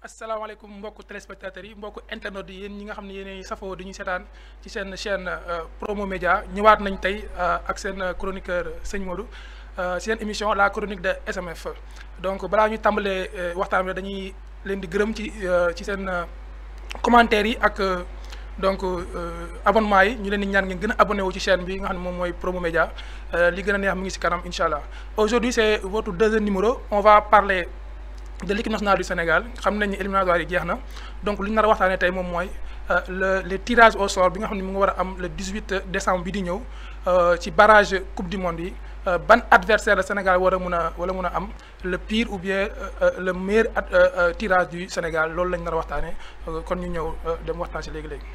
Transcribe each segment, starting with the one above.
asalaamaaleykum mbokku téléspectateurs yi mbokku internet yi yéen ñi nga xam ne yéenay safoo di ñu seetaan ci seen chaîne Promo Média ñëwaat nañ tey ak seen chroniqueur sëñ Modou seen émission la chronique de SMF. donc balaa ñu tàmbalee waxtaan bi dañuy leen di gërëm ci seen commentaires yi ak donc abonnement yi ñu leen di ñaan ngeen gën a abonné wu ci chaîne bi nga xam ne moom mooy Promo Média li gën a neex mu ngi si kanam incha allah. Aujourd'hui c'est votre deuxième numéro, on va parler de l'équipe nationale du Sénégal. Xam nañ ni éliminatoire yi jeex na donc li ñu nar a waxtaanee tey moom mooy le tirage au sort bi nga xam ne mu ngi war a am le 18 décembre bi di ñëw ci barrage coupe du monde yi ban adversaire le Sénégal war a mun a am le pire ou bien le meilleur tirage du Sénégal loolu lañ nar a waxtaanee kon ñu ñëw dem waxtaan si léegi-léegi.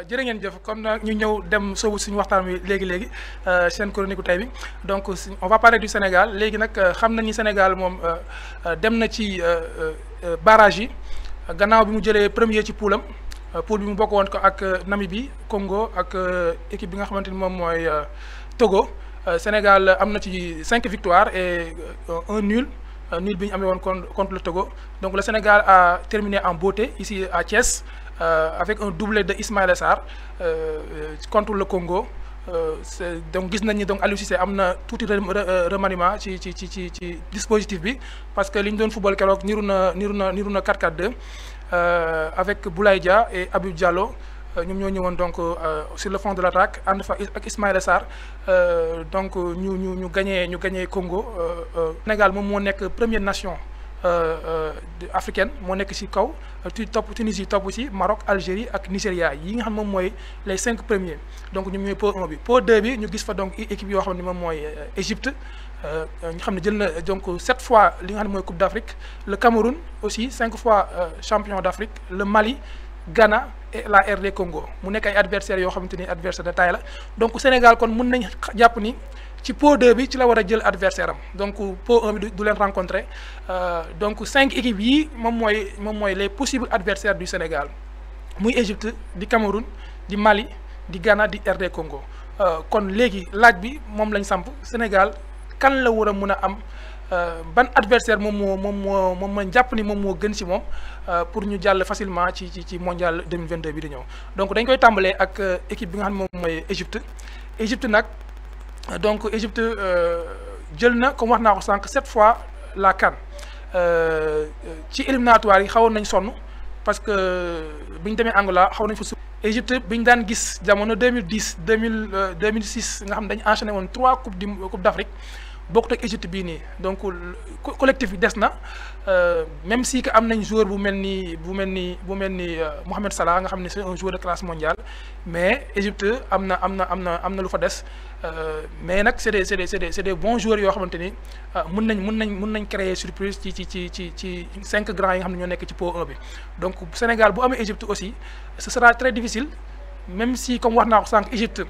jërë ngeen jëf kon ñu ñëw dem soobu suñu waxtaan wi léegi seen chronique tey bi donc on va parler du Sénégal léegi nag xam nañu Sénégal moom dem na ci barrage yi gannaaw bi mu jëlee premier ci poulam poule bi mu bokk woon ko ak Namibie Congo ak équipe bi nga xamante ni moom mooy Togo. Sénégal am na ci 5 victoires et un nul bi ñu amee woon contre le Togo donc le Sénégal a terminé en beauté ici à Thiès. Avec un doublé de Ismaïla Sarr contre le Congo donc gis nañ ni donc Aliou Cissé am na tuuti remaniement ci dispositif bi parce que li ñu doon football keroog niru na 4-4-2 avec Boulaye Dia et Habib Diallo ñoom ñoo ñëwoon donc sur le fond de l'attaque ànd fa ak Ismaïla Sarr donc ñu gagné Congo. Sénégal moom moo nekk première nation africaine moo nekk ci kaw topp Tunisie topp ci Maroc Algérie ak Nigéria yi nga xam moom mooy les 5 premiers donc ñoom ñooy pot 1 bi pot 2 bi ñu gis fa donc équipe yoo xam ne moom mooy Égypte nga xam ne jël na donc 7 fois li nga xam ne mooy Coupe d'Afrique le Cameroun aussi 5 fois champion d'Afrique le Mali Ghana et la RD Congo mu nekk ay adversaires yoo xamante ni adversaire de taille la donc Sénégal kon mën nañ jàpp ni ci pot 2 bi ci la war a jël adversaire am donc pot 1 bi du leen rencontrer donc 5 équipes yi moom mooy les possibles adversaires du Sénégal muy Égypte di Cameroun di Mali di Ghana di RD Congo kon léegi laaj bi moom lañ samp Sénégal kan la war a mën a am ban adversaire moom ma jàpp ni moom moo gën ci moom pour ñu jàll facilement ci mondial 2022 bi di ñëw donc dañ koy tàmbalee ak équipe bi nga xam ne moom mooy Égypte nag. Donc Égypte jël na comme wax naa ko sànq 7 fois la CAN ci éliminatoire yi xawoon nañ sonn parce que bi ñu demee Angola xaw nañ fa Égypte bi ñu daan gis jamono 2010 2006 nga xam dañu enchaîné woon 3 coupe d'Afrique bokkut ak Égypte bii nii donc collectif bi des na même si que am nañ joueur bu mel ni Mohamed Salah nga xam ne c'est un joueur de classe mondiale mais Égypte am na lu fa des mais nag c'est des bons joueurs yoo xamante ni mën nañ créer surprise ci 5 grands yi nga xam ne ñoo nekk ci pot 1 bi donc Sénégal bu amee Égypte aussi ce sera très difficile même si comme wax naa ko sànq Égypte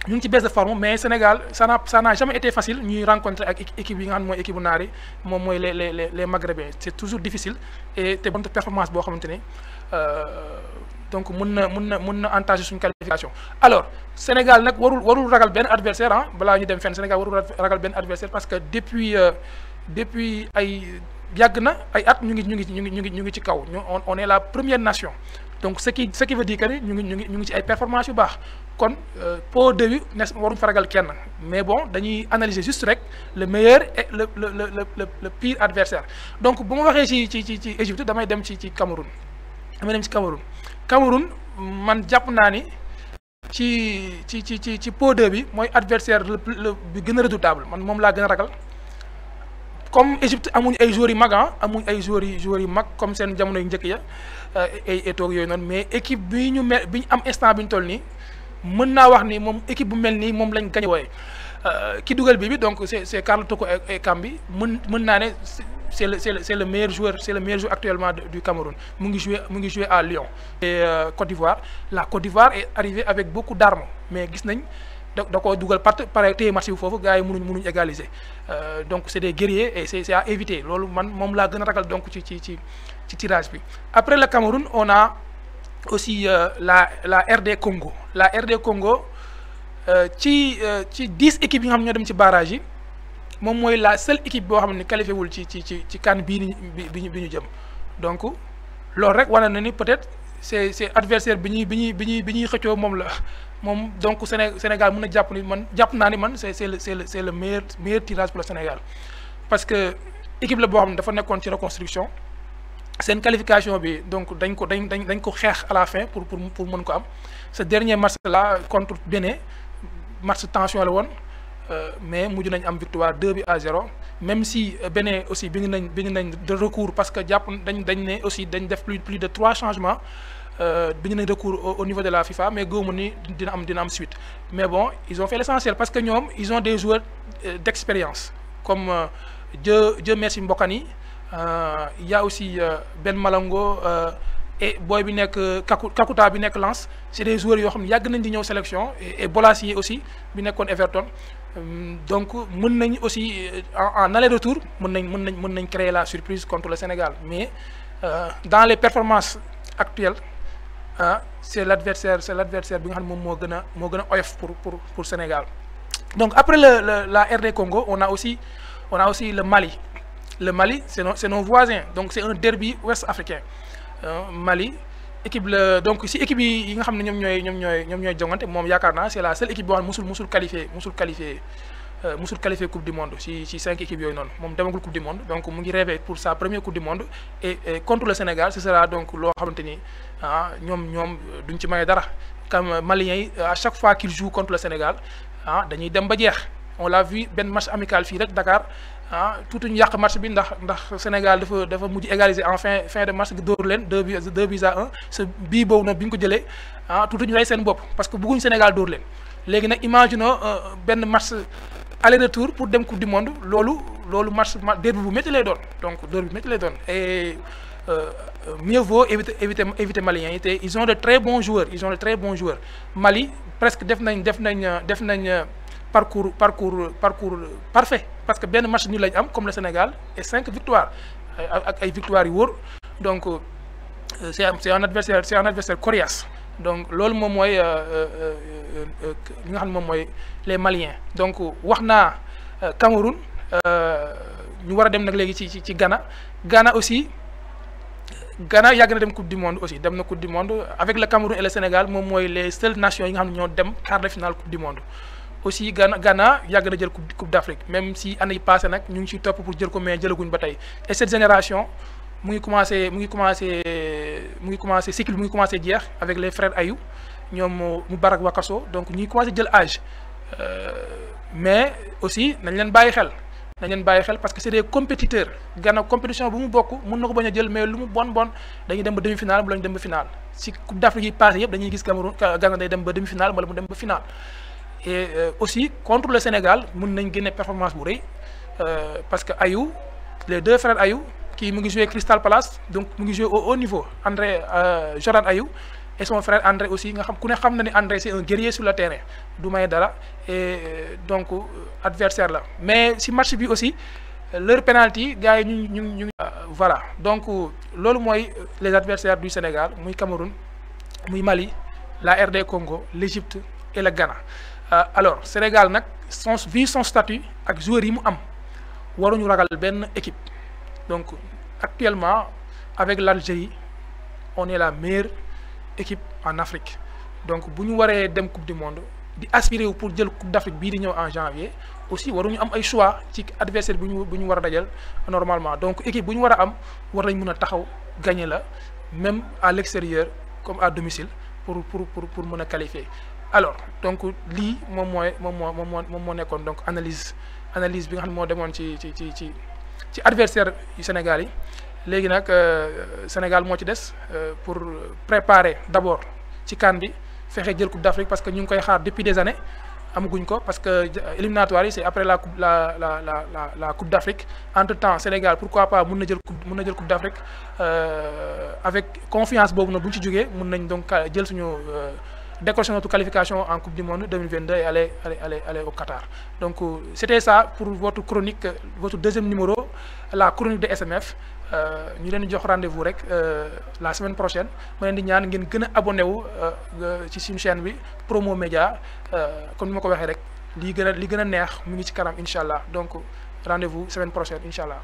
ñu ngi ci baisse de forme mais Sénégal ça n'a jamais été facile ñuy rencontrer ak équipe yi nga xam ne mooy équipe bu naar yi moom mooy les Maghrébins c'est toujours difficile et te bonne performance boo xamante ni donc mën na entacher suñu qualification. Alors Sénégal nag warul ragal benn adversaire balaa ñu dem fenn Sénégal warul ragal benn adversaire parce que depuis ay yàgg na ay at ñu ngi ci kaw on est la première nation. Donc ce qui veut dire que ni ñu ngi ci ay performances yu baax kon pot 2 bi waruñu fa ragal kenn mais bon dañuy analyser juste rek le meilleur et le pire adversaire donc bu ma waxee ci Égypte damay dem ci Cameroun. Cameroun man jàpp naa ni ci pot 2 bi mooy adversaire bi gën a redoutable man moom laa gën a ragal. Comme Égypte amuñ ay joueurs yu mag amuñ ay joueurs yu mag comme seen jamono yu njëkk ya ay toog yooyu noonu mais équipe bi ñu am instant bi ñu toll nii mën naa wax ni moom équipe bu mel nii moom lañ gañ wooye ki dugal bi donc c'est Karl Toko Ekambi mën naa ne c'est le meilleur joueur actuellement du Cameroun mu ngi jouer à Lyon. Et Côte d'Ivoire la Côte d'Ivoire est arrivée avec beaucoup d'armes mais gis nañ. da koo dugal pare téye match bi foofu gars yi mënuñ égaliser donc c'est des guerriers et c'est à éviter loolu man moom laa gën a ragal donc ci tirage bi. Après le Cameroun on a aussi la RD Congo. La RD Congo ci 10 équipes yi nga xam ñoo dem ci barrage yi moom mooy la seule équipe boo xam ne qualifié wul ci CAN bii bi ñu jëm. Donc loolu rek wane na ni peut-être c'est adversaire bi ñuy xëccoo moom la moom. Donc Sénégal mën na jàpp ni man jàpp naa ni man c'est le meilleur tirage pour le Sénégal, parce que équipe la boo xam ne dafa nekkoon ci reconstruction. Seen qualification bi donc dañ ko xeex à la fin pour mën ko am. Ce dernier match là contre Bénin match tension la woon, mais mujj nañ am victoire 2-0, même si Bénin aussi bind nañ de recours, parce que jàpp dañ ne aussi dañ def plus de 3 changements. Bind nañ recours au niveau de la FIFA, mais gëwuma ni dina am suite. Mais bon, ils ont fait l'essentiel, parce que ñoom ils ont des joueurs d'expérience comme Dieu merci Mbokani. Il y a aussi Ben Malango et boy bi nekk Kakuta bi nekk Lens. C'est des joueurs yoo xam ne yàgg nañ di ñëw sélection, et Bolasie aussi bi nekkoon Everton. Donc mën nañ aussi en aller-retour mën nañ créer la surprise contre le Sénégal, mais dans les performances actuelles c'est l'adversaire bi nga xam ne moom moo gën a oyof pour Sénégal. Donc après la RD Congo, on a aussi le Mali. Le Mali, c'est nos voisins, donc c'est un derby ouest-africain. Mali équipe la, donc si équipe yi nga xam ne ñoom ñooy jongante moom yaakaar naa c'est la seule équipe boo xam ne musul qualifié coupe du monde ci 5 équipes yooyu noonu moom demagul coupe du monde, donc mu ngi rêvé pour sa première coupe du monde. Et contre le Sénégal ce sera donc loo xamante ni ñoom duñ ci may dara. Comme Maliens yi à chaque fois qu'ils jouent contre le Sénégal dañuy dem ba jeex. On l'a vu benn match amical fii rek Dakar tuuti ñu yàq match bi ndax Sénégal dafa mujj égaliser en fin de match dóor leen 2-1. ce bii boobu nag bi ñu ko jëlee tuuti ñu rey seen bopp, parce que bëgguñ Sénégal dóor leen. Léegi nag imaginons benn match aller-retour pour dem coupe du monde, loolu match derby bu métti lay doon, donc derby bu métti lay doon. Et mieux vaut éviter Maliens yi te ils ont de très bons joueurs. Mali presque def nañ parcours parfait, parce que benn match nul lañ am comme le Sénégal et 5 victoires ak ay victoires yu wóor. Donc c'est un adversaire coriace. Donc loolu moom mooy li nga xam ne moom mooy les Maliens. Donc wax naa Cameroun, ñu war a dem nag léegi ci Ghana aussi. Ghana yàgg na dem coupe du monde aussi, dem na coupe du monde avec le Cameroun et le Sénégal, moom mooy les seules nations yi nga xam ne ñoo dem quart de finale coupe du monde. Aussi Ghana yàgg na jël coupe d'Afrique, même si année yi passé nag ñu ngi ciy topp pour jël ko, mais jëlaguñ ba tey. Et cette génération mu ngi commencé cycle mu ngi commencé jeex avec les frères Ayou, ñoom Moubarak Wakaso, donc ñu ngi commencé jël âge. Mais aussi nañ leen bàyyi xel parce que c'est des compétiteurs. Ghana compétition bu mu bokk mën na ko bañ a jël, mais lu mu bon dañuy dem ba demi-finale wala ñu dem ba finale. Si coupe d'Afrique yi passé yëpp dañuy gis Ghana day dem ba demi-finale wala mu dem ba finale. Et aussi contre le Sénégal mën nañ génne performance bu rëy, parce que Ayou, les 2 frères Ayou kii mu ngi joué Crystal Palace, donc mu ngi joué au haut niveau. Jordan Ayou et son frère André aussi, nga xam ku ne xam na ni André c'est un guerrier sur le terrain, du may dara. Et donc adversaire la, mais si match bi aussi leur penalty gars yi ñu voilà. Donc loolu mooy les adversaires du Sénégal, muy Cameroun, muy Mali, la RD Congo, l'Égypte et le Ghana. Alors Sénégal nag vu son statut ak joueurs yi mu am waruñu ragal benn équipe. Donc actuellement avec l'Algérie on est la meilleure équipe en Afrique. Donc bu ñu waree dem coupe du monde di aspirer wu pour jël coupe d'Afrique bii di ñëw en janvier, aussi waruñu am ay choix ci adversaire bu ñu war a dajal normalement. Donc équipe bu ñu war a am war nañ mën a taxaw gagner la, même à l'extérieur comme à domicile, pour mën a qualifier. Alors donc lii moom moo nekkoon donc analyse bi nga xam ne moo demoon ci adversaire yu Sénégal yi. Léegi nag Sénégal moo ci des pour préparer d'abord ci CAN bi, fexe jël coupe d'Afrique, parce que ñu ngi koy xaar depuis des années amaguñ ko, parce que éliminatoire yi c'est après la coupe d'Afrique. Entre-temps Sénégal pourquoi pas mën na jël coupe d'Afrique avec confiance boobu nag bu ñu ci jógee mën nañ donc jël suñu décrocher notre qualification en coupe du monde 2022 et aller au Qatar. Donc c'était ça pour votre chronique, votre deuxième numéro, la chronique de SMF. ñu leen jox rendez-vous rek la semaine prochaine ma leen di ñaan ngeen gën a abonné wu ci suñu chaîne bi Promo Média comme ni ma ko waxee rek li gën a neex mu ngi ci kanam incha allah donc rendez-vous semaine prochaine incha allah.